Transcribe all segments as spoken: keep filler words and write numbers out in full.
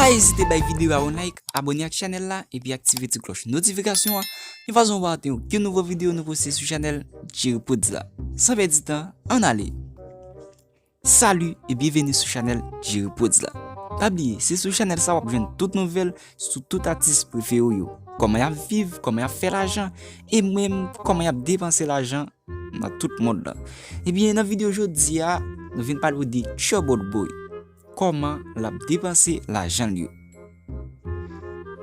Pa ezite bay videyo a yon like, abòne ak chanèl la, epi aktive ti klòch notifikasyon an, yon fason w pa rate okenn nouvo videyo nou poste sou chanèl Jerry Pods la. San pèdi tan, ann ale! Salut et bienvenue sou chanèl Jerry Pods la. Pa bliye, se sou chanèl sa w ap jwenn tout nouvèl sou tout atis prefere w yo. Kòman y ap viv, kòman y ap fè lajan, e menm kòman y ap depanse lajan nan tout mond lan. Ebyen, nan videyo jodi a, nou vin pale w de Trouble Boy. Kòman l ap depanse lajan l yo.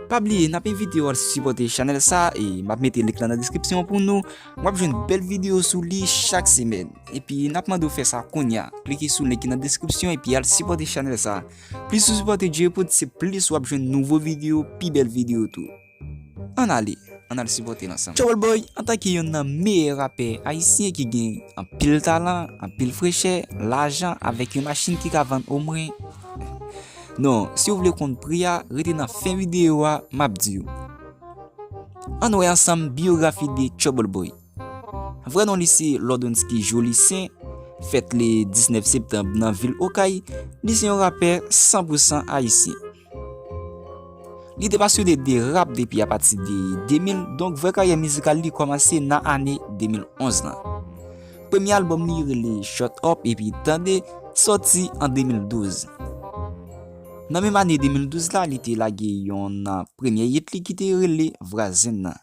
Pa bliye, n ap envite w al sipòte chanèl sa e m ap mete link lan nan deskripsyon pou nou. W ap jwenn bèl videyo sou li chak semèn. Epi n ap mande w fè sa kounye a. Klike sou link ki nan deskripsyon epi al sipòte chanèl sa. Plis ou sipòte Jerry Pods, se plis w ap jwenn nouvo videyo, pi bèl videyo tou. Ann ale, ann al sipòte l ansanm. Trouble Boy, antanke youn nan meyè rapè ayisyen ki gen anpil talan, anpil frechè, lajan avèk yon machin ki ka vann omwen. Non, si w vle konn pri a, rete nan fen videyo a, m ap di w. Ann wè ansanm biyografi de Trouble Boy. Vrè non li se Lordonsky Jolicen, fèt le diznèf septanm nan vil Okay, li se yon rapè san pou san ayisyen. Li te pasyone de rap depi apati de de mil, donk vrè karyè mizikal li kòmanse nan ane de mil onz lan. Premye albòm li rele Shut Up epi Tande sòti an de mil douz. Nan menm ane de mil douz la, li te lage yon nan premye hit li ki te rele Vwazen nan.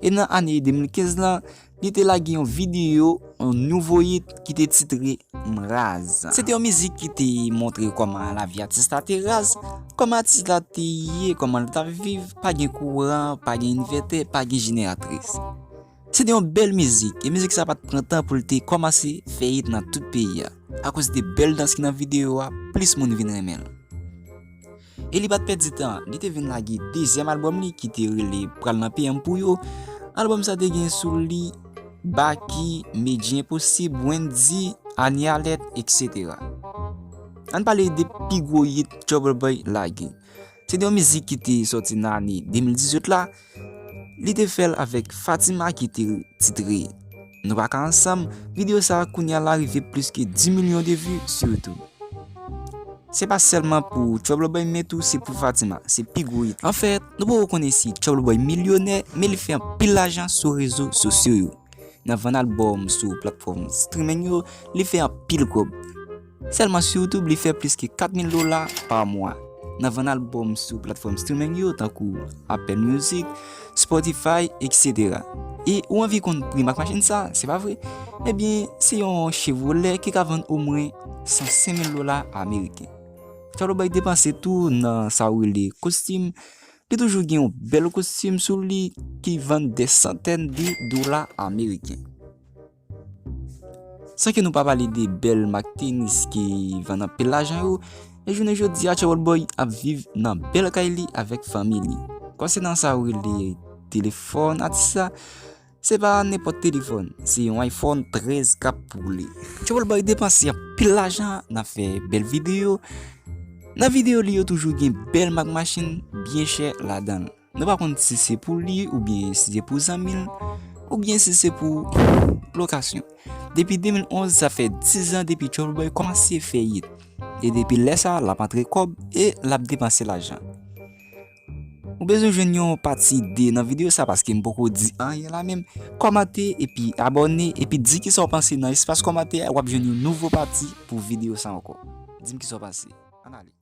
E nan ane de mil kenz lan, li te lage yon videyo, yon nouvo hit ki te titre M Raz. Se te yon mizik ki te montre kòman lavi atis la te raz, kòman atis la te ye, kòman l t ap viv, pa gen kouran, pa gen envètè, pa gen jeneratris. Se te yon bèl mizik, e mizik sa pa t pran tan pou l te kòmanse fè hit nan tout peyi a. Akoz de bèl dans ki nan videyo a, plis moun vin renmen l. E li pa t pèdi tan, li te vin lage dezyèm albòm li ki te rele Pral nan P M pou yo. Albòm sa te gen sou li Baky, Medjy Enposib, Wendyy, Anie Alerte, et cetera. Ann pale de pi gwo hit Trouble Boy lage. Se te yon mizik ki te sòti nan ane de mil dizuit la. Li te fè l avèk Fatima ki te titre Nou Pa Ka Ansanm. Videyo sa a kounye a la rive plis ke dis milyon de vues sou YouTube. Se pa sèlman pou Trouble Boy, men tou se pou Fatima, se pi gwo hit. Anfèt, nou poko konnen si Trouble Boy milyonè, men li fè anpil lajan sou rezo sosyo yo. Nan vann albòm sou platfòm streaming yo, li fè anpil kòb. Sèlman sou YouTube, li fè plis ke kat mil dola pa mwa. Nan vann albòm sou platfòm streaming yo, tankou Apple Music, Spotify, et cetera. E ou anvi konn pri mak machin sa, se pa vre? Ebyen, se yon Chevrolet ki ka vann omwen san senk mil dola ameriken. Trouble Boy depanse tou nan sa yo rele kostim. Li toujou gen yon bèl kostim sou li ki vann dè santèn de dola ameriken. San ke nou pa pale de bèl mak tenis ki vann anpil lajan yo, e jounen jodi a Trouble Boy ap viv nan bèl kay li avèk fanmi li. Konsènan sa yo rele telefòn atis la, se pa nenpòt telefòn, se yon iPhone trèz k ap woule. Trouble Boy depanse anpil lajan nan fè bèl videyo. Nan videyo li yo toujou gen bèl mak machin byen chè ladan l. Nou pa konn si se pou li oubyen si se pou zanmi l oubyen si se pou lokasyon. Depi de mil onz, sa fè diz an depi Trouble Boy kòmanse fè hit. E depi lè sa, l ap antre kòb e l ap depanse lajan. Ou bezwen jwenn yon pati de nan videyo sa paske m poko di anyen la menm. Kòmante epi abòne epi di kisa w panse nan espas kòmantè a, w ap jwenn yon nouvo pati pou videyo sa ankò. Di m kisa w panse. Ann ale.